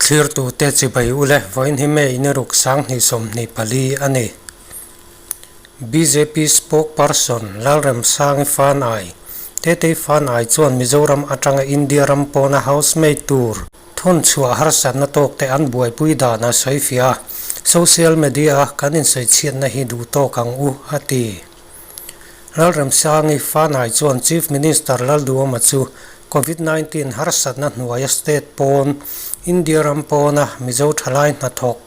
Thlirtute chibai ule vawiin hi May ni ruk 2024 a ni. Bjp spokesperson Lalremsangi Fanai, Tetei Fanai chuan Mizoram atanga India ram pawna housemaid tur thawn chhuah harsatna tawkte an buaipui dan a sawi fiah a, social media-a kan insawichhiatna hi duh tawk ang u, a ti. Lalremsangi Fanai chuan Chief Minister Lalduhoma chu Covid 19 harsatna hnuaia state pawn, India ram pawna Mizo thalai hnathawk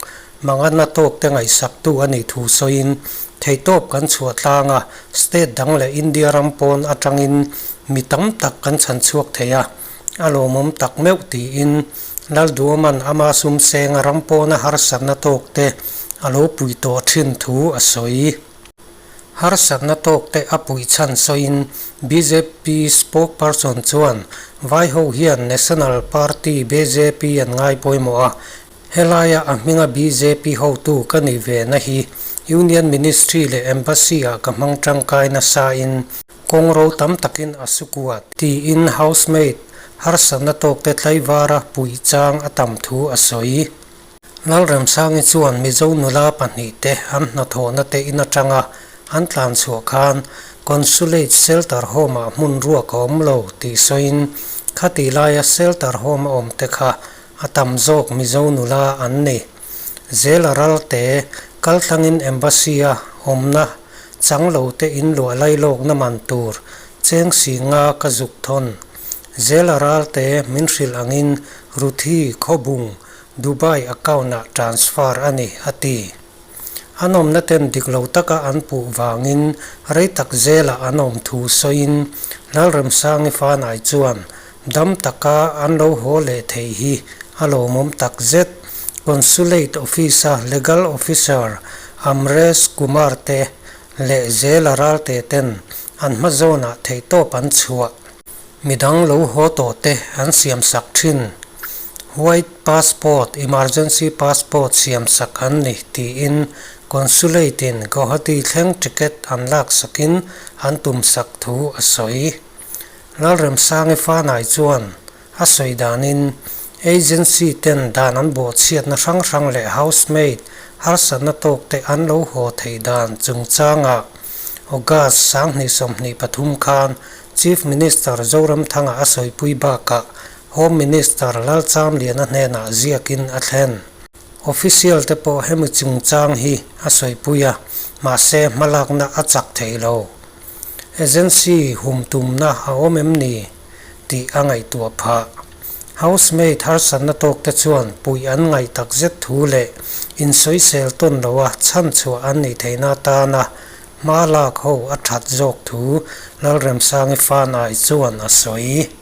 manganna tawkte ngaihsaktu a nih thu sawiin, Theihtawp kan chhuah tlang a, state dang leh India ram pawn atangin mi tam tak kan chhan chhuak thei a, a lawmawm tak meuh tiin Lalduhoma'n ama sum senga ram pawna harsatna tawkte a lo pui tawh thin thu a sawi. Harsatna tawkte a puih chhan sawiin bjp spokesperson chuan Vaiho hian National Party bjp an ngai pawimawh a, helaia a hminga bjp hotu ka nih ve na hi Union Ministry leh Embassy ah ka hmang tangkai nasain kawngro tam takin a sukua tiin housemaid harsatna tawkte tlaivara puih chang a tam thu a sawi. Lalremsangi chuan Mizo nula pahnihte an hnathawhna te in atanga an tlan chhuah khan Consulate Shelter Home-ah hmun ruak a awm lo tih sawiin khati laia Shelter Home a awm te kha a tam zawk Mizo nula an ni. Zela ralte kaltlangin Embassy-a awmna chang lo te in luah lailawkna man tur cheng si nga ka zuk thawn. Zela ralte min hrilh angin Ruthi Khawbung Dubai account-ah transfer a ni, a ti. An awmna ten dik lo taka an puh vangin rei tak zelah an awm thu sawiin Lalremsangi Fanai chuan dam taka an lo haw leh theih hi a lawmawm tak zet. Consulate Office-a Legal Officer Amresh Kumar te leh zela ralte ten an hma zawnah theihtawp an chhuah. Midang lo haw tawh te an siam sak thin. White passport, emergency passport siam sak an ni tiin Consulate in Guwahati thleng ticket an lak sakin an tum sak thu a sawi. Lalremsangi Fanai chuan a sawi danin agency ten dan an bawhchhiatna hrang hrang leh housemaid harsatna tawk te an lo haw theih dan chungchangah August 2023 khan Chief Minister Zoramthanga a sawipui bakah Home Minister Lalchamliana hnenah ziakin a thlen. Official te pawh hemi chungchang hi a sawipui a, mahse hmalakna a chak thei lo. Agency hum tumna a awm em ni tih a ngaihtuah phah. Housemaid harsatna tawk te chuan puih an ngaih takzet thu leh insawisel tawn loa chhanchhuah an nih theihna atana Hma lak ho a that zawk thu Lalremsangi Fanai chuan a sawi.